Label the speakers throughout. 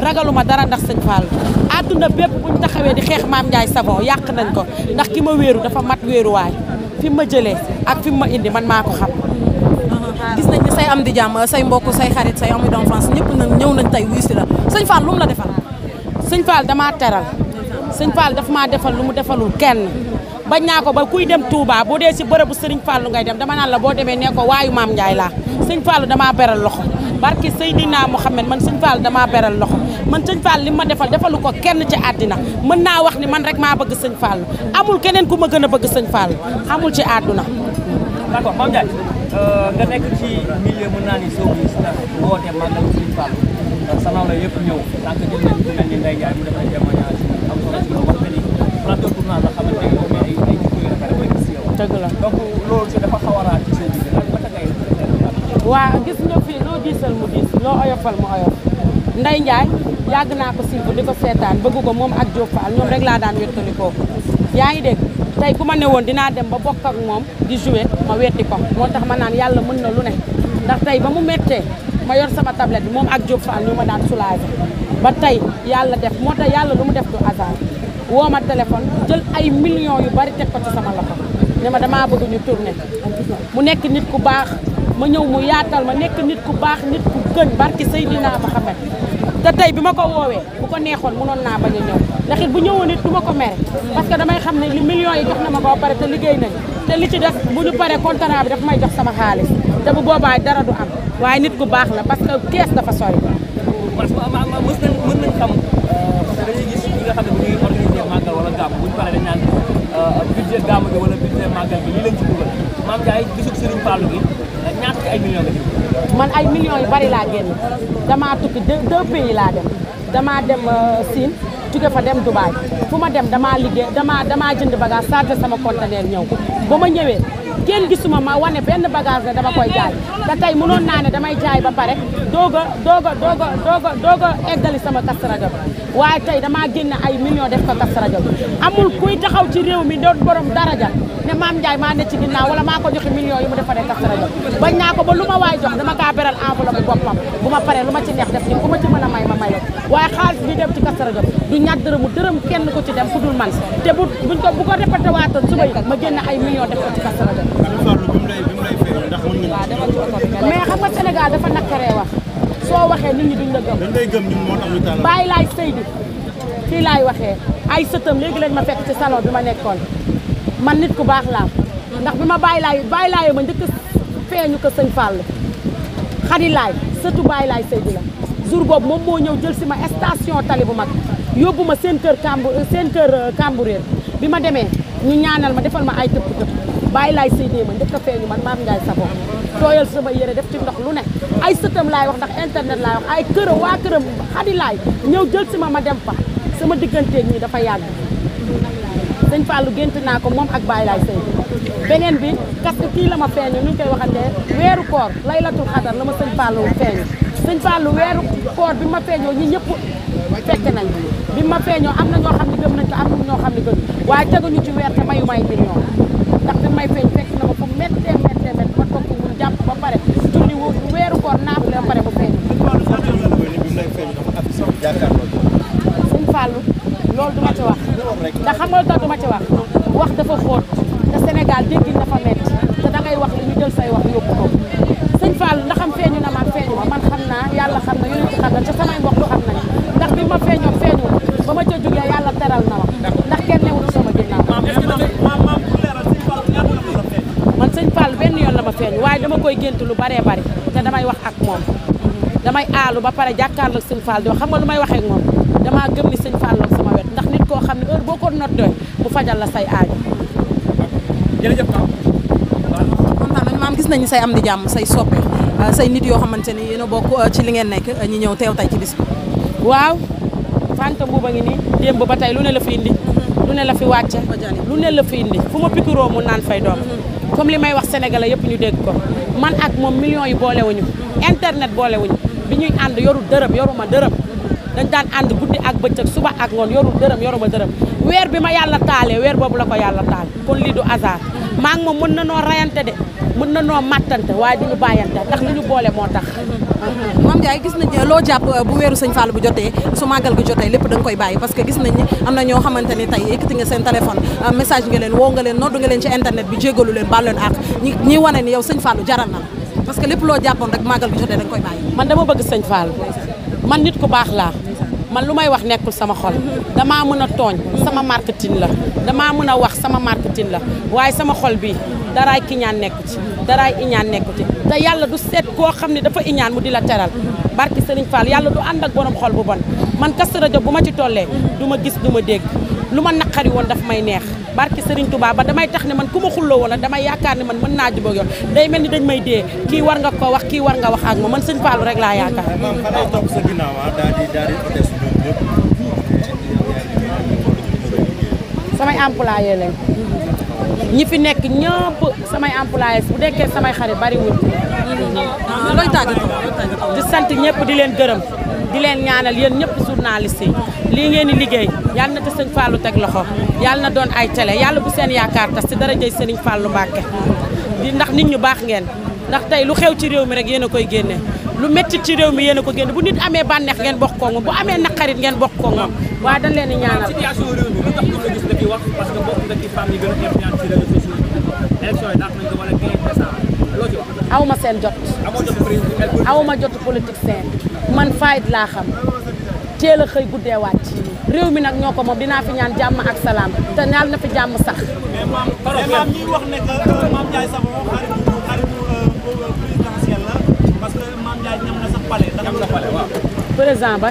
Speaker 1: ragaluma dara ndax sëñ Fall àdduna bépp buñ taxawee di xeex Mame Ndiaye Savon yàq nañ ko ndax ki ma wéeru dafa mat wéeruwaay fi ma jëlee ak fi ma indi man maa ko xam.
Speaker 2: gis nañ ni say am di jàmm say mbokk say xarit say amis d'enfance ñëpp nag ñëw nañ tey wuy si la sëñ Fall lu mu la defal.
Speaker 1: sëñ Fall damaa teral sëñ Fall daf maa defal lu mu defalul kenn bañ naa ko ba kuy dem Touba boo dee si bërëbu Sëriñ Fallu ngay dem dama naan la boo demee nee ko waayu Mame Ndiaye laa sëñ Fallu damaa beral loxo barki Seydina Mouhamed man sëñ Fall damaa beral loxo man sëñ Fall li ma defal defalu ko kenn ci àddina mën naa wax ni man rek maa bëgg sëñ Fall amul keneen ku ma gën a bëgg sëñ Fall amul ci àdduna.
Speaker 3: d'accord Mame Ndiaye nga nekk ci milieu mën naa ni soo gis ndax boo wootee màggal sëñ Fall sa naw la yëpp ñëw tant que jël nañ ku mel ni Ndeye Ndiaye mu def ay témoignage am solo ci wax que ni plateau tournage la xamante ne moom ay jikko yu rafet rek si yow.
Speaker 1: dëgg la
Speaker 3: donc loolu si dafa xaw a raar ci seen biir naka ngay.
Speaker 1: waa gis nga fii loo diisal mu diis loo oyofal mu oyof Ndeye Ndiaye yàgg naa ko siifu di ko seetaan bëgg ko moom ak Diop Fall ñoom rek laa daan wettali ko yaa ngi dégg tey bu ma ne woon dinaa dem ba bokk ak moom di jouer ma wetti ko moo tax ma naan yàlla mën na lu ne ndax tey ba mu méttee ma yor sama tablette bi moom ak Diop Fall ñu ma daan soulager ba tey yàlla def moo tax yàlla lu mu def du hasard woo ma téléphone jël ay millions yu bari teg ko ci sama loxo ne ma damaa bëgg ñu tourner mu nekk nit ku baax ma ñëw mu yaatal ma nekk nit ku baax nit ku gën barki Seydina Muhammad te tey bi ma ko woowee bu ko neexoon mënoon naa bañ a ñëw ndax it bu ñëwoon it du ma ko mere parce que damay xam ne li millions yi jox na ma ko ba pare te liggéey nañu te li ci def bu ñu paree contrat bi daf may jox sama xaalis te bu boobaa dara du am waaye nit ku baax la parce que kees dafa sori.
Speaker 3: parce que mën nañ xam parce que dañuy gis ñi nga xam ne bu ñuy organiser màggal wala gàmm bu ñu paree dañ naan budget gàmm gi wala budget màggal gi lii lañ ci dugal Mame Ndiaye gisul Serigne Fallou gi ñaata ci ay millions nga ci
Speaker 1: man ay millions yu bari laa génn damaa tukki deux pays laa dem damaa dem Sine jóge fa dem Dubaï fu ma dem damaa liggéey damaa jënd bagage chargé sama conteneur ñëw ba ma ñëwee kenn gisuma ma wane benn bagage ne dama koy jaay te tey mënoon naa ne damay jaay ba pare doog a eggali sama Kazu Rajab waaye tey damaa génn ay millions def ko Kazu Rajab amul kuy taxaw ci réew mi doon borom daraja ne Mame Ndiaye maa ne ci ginnaaw wala maa ko joxe millions yi mu defaree Kazu Rajab bañ naa ko ba lu ma waay jox dama kaa beral enveloppe boppam bu ma paree lu ma ci neex def ci ku ma ci mën a may ma may la waaye xaalis bi dem ci Kazu Rajab du ñaat dërëm kenn ko ci dem ku dul man te bu ko répété waatoon suba yi ma génn ay millions def ko ci Kazu Rajab mais xam nga Sénégal dafa nakkaree wax soo waxee nit ñi duñ la gëm.
Speaker 4: dañ lay gëm ñun moo tax ñu tàllal.
Speaker 1: bàyyi laay Seydi fii laay waxee ay sëtam léegi lañ ma fekk ci salon bi ma nekkoon man nit ku baax laa ndax bi ma bàyyi laay ma njëkk feeñu ko sëñ Fall xadi laay sëtu bàyyi laay Seydi la jour boobu moom moo ñëw jël si ma station tali bu mag yóbbu ma seen kër Kamburéer bi ma demee ñu ñaanal ma defal ma ay tëpp bàyyi laay Seydi ma njëkk a feeñu man Mame Ndiaye Savon tooyal sama yére def ci ndox lu ne ay sëtam laay wax ndax internet laay wax ay këram waa këram xadi laay ñëw jël si ma dem fa sama digganteeg ñi dafa yàgg sëñ Fallou gént naa ko moom ak bàyyi laay Seydi beneen bi parce que kii la ma feeñu ñu ngi koy waxantee weeru koor laylatul xadar la ma sëñ Fallou feeñu sëñ Fallou weeru koor bi ma feeñoo ñi ñëpp fekke nañ bi ma feeñoo am na ñoo xam ne gëm nañ ko am na ñoo xam ne gëm waaye teguñu ci weer te mayu may million ndax bi may feeñ fekk na ma fu méttee ma toog ko mun jàpp ba pare julli weeru koor naafle ba pare mu feeñ sëñ Fallou loolu du ma ci wax ndax xam nga lu tax du ma ci wax dafa xóot te Sénégal dégg dafa métti te da ngay wax li ñu jël say wax yóbbu ko sëñ Fallou ndax am feeñu na man feeñu ma man xam naa yàlla xam na yonent xam na te samay mbokk xam nañ ndax bi ma feeñoo feeñu ba ma ca jógee yàlla teral na ma ndax kenn newul sama ginnaaw man sëñ Fallou benn yoon la ma feeñu waaye dama koy gént lu baree bari te damay wax ak moom damay aalu ba pare jàkkaarloog sëñ Fallou di wax xam nga lu may waxee ak moom damaa gëm ni sëñ Fallou sama wet ndax nit koo xam ne heure boo ko noddee mu fajal la say aajo.
Speaker 3: jërëjëf
Speaker 2: kontaan nañu maam gis nañu say am di jàmm say soppe say nit yoo xamante ni yéen a bokk ci li ngeen nekk ñi ñëw teew tey ci bis bi.
Speaker 1: waaw Fanta Mbuuba ngi nii démb ba tey lu ne la fi indi lu ne la fi wàcce lu ne la fi indi fu ma pikiroo mu naan fay doom comme li may wax sénégalais yëpp ñu dégg ko man ak moom millions yi boolewuñu internet boolewuñu bi ñuy ànd yoru dërëm yoruma dërëm dañ daan ànd guddi ak bëccëg suba ak ngoon yorul dërëm yoruma dërëm weer bi ma yàlla taalee weer boobu la ko yàlla taal kon lii du hasard maa ngi moom mën na noo rayante de mën na noo mattante waaye duñu bàyyante ndax li ñu boole moo tax.
Speaker 2: Mame Ndiaye gis nañ loo jàpp bu weeru sëñ Fallou bu jotee su màggal gi jotee lépp da nga koy bàyyi parce que gis nañ ne am na ñoo xamante ni tey yëkkati nga seen téléphone message nga leen woo nga leen noddu nga leen ci internet bi jégalu leen baal leen ak ñi wane ni yow sëñ Fallou jaral na la parce que lépp loo jàppoon rek màggal gi jotee da nga koy bàyyi.
Speaker 1: man dama bëgg sëñ Fallou man nit ku baax laa man lu may wax nekkul sama xol damaa mën a tooñ sama marketing la damaa mën a wax sama marketing la waaye sama xol bi daraay kiñaan nekku ci daraay iñaan nekku ci te yàlla du seet koo xam ne dafa iñaan mu di la teral barki Serigne Fall yàlla du ànd ak borom xol bu bon man Kazu Rajab bu ma ci tollee du ma gis du ma dégg lu ma naqari woon daf may neex barki Serigne Touba ba damay tax ne man ku ma xulloo woon damay yaakaar ne man mën naa jubóog yoon day mel ni dañ may dee kii war nga ko wax kii war nga wax ak ma man sëñ Fallou rek laa yaakaar.
Speaker 4: maam xanaa topp sa ginnaaw daal di proteste
Speaker 1: samay employé lañ ñi fi nekk ñëpp samay employé bu nekkee samay xarit bariwul.
Speaker 2: looy tàggatoo
Speaker 1: di sant ñëpp di leen gërëm di leen ñaanal yéen ñëpp journaliste yi lii ngeen di liggéey yàlla na te sëñ Fallou teg loxo yàlla na doon ay télé yàlla bu seen yaakaar tas ci darajay sëriñ Fallou Mbacké di ndax nit ñu baax ngeen ndax tey lu xew ci réew mi rek yéen a koy génne lu métti ci réew mi yéen a ko génne bu nit amee bànneex ngeen bokk ko moom bu amee naqarit ngeen bokk ko moom waaye dañ leen di ñaanal.
Speaker 3: situation réew mi lu tax ñu la gis nga ci wax parce que bokk nga ci femmes yi gën a influence ci réseaux sociaux yi élection yi dàq nañ ko wala 15 décembre loo ci wax.
Speaker 1: aw ma seen jot
Speaker 3: amoo jot président
Speaker 1: aw ma jotu politicien man fayit laa xam teel a xëy guddee wàcc réew mi nag ñoo ko moom dinaa fi ñaan jàmm ak salaam te ñaal na fi jàmm sax.
Speaker 4: mais maam ñuy wax ne que Mame Ndiaye Savon xaritu présidentiel la parce que Mame Ndiaye ñam na sax palais.
Speaker 3: ñam na palais waaw.
Speaker 1: président ba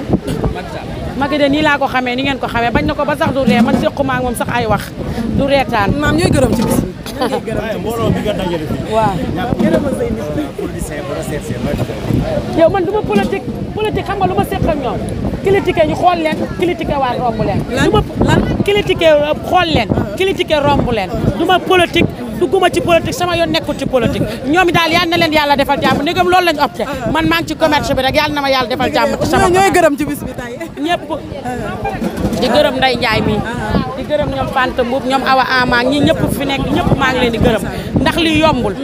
Speaker 1: Macky de nii laa ko xamee ni ngeen ko xamee bañ na ko ba sax du ree man séquma ak moom sax ay wax du reetaan.
Speaker 2: maam ñooy gërëm ci bis
Speaker 4: waaye mbooloo bi nga dajale fii.
Speaker 1: waaw
Speaker 4: gërëmal say nit. politicien bu la seet see looy taxaw.
Speaker 1: yow man du ma politique xam nga lu ma séq ak ñoom critiqué ñu xool leen critiqué waa romb leen.
Speaker 2: lan
Speaker 1: critiqué xool leen critiqué romb leen du ma politique dugguma ci politique sama yoon nekkul ci politique ñoom daal yal na leen yàlla defal jàmm ndegam loolu lañ opté man maa ngi ci commerce bi rek yàlla na ma yàlla defal jàmm ci sama
Speaker 2: ñooy gërëm ci bis bi tey
Speaker 1: ñëpp di gërëm Ndeye Ndiaye mi di gërëm ñoom Fanta Mbuub ñoom Awa Ama ñi ñëpp fi nekk ñëpp maa ngi leen di gërëm ndax lii yombul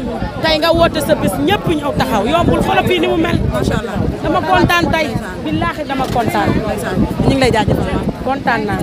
Speaker 1: tey nga woote sa bis ñëpp ñëw taxaw yombul xoolal fii ni mu mel
Speaker 2: macha allah
Speaker 1: dama kontaan tey billaahi dama kontaan
Speaker 2: ñu ngi lay jaajëfal
Speaker 1: kontaan naa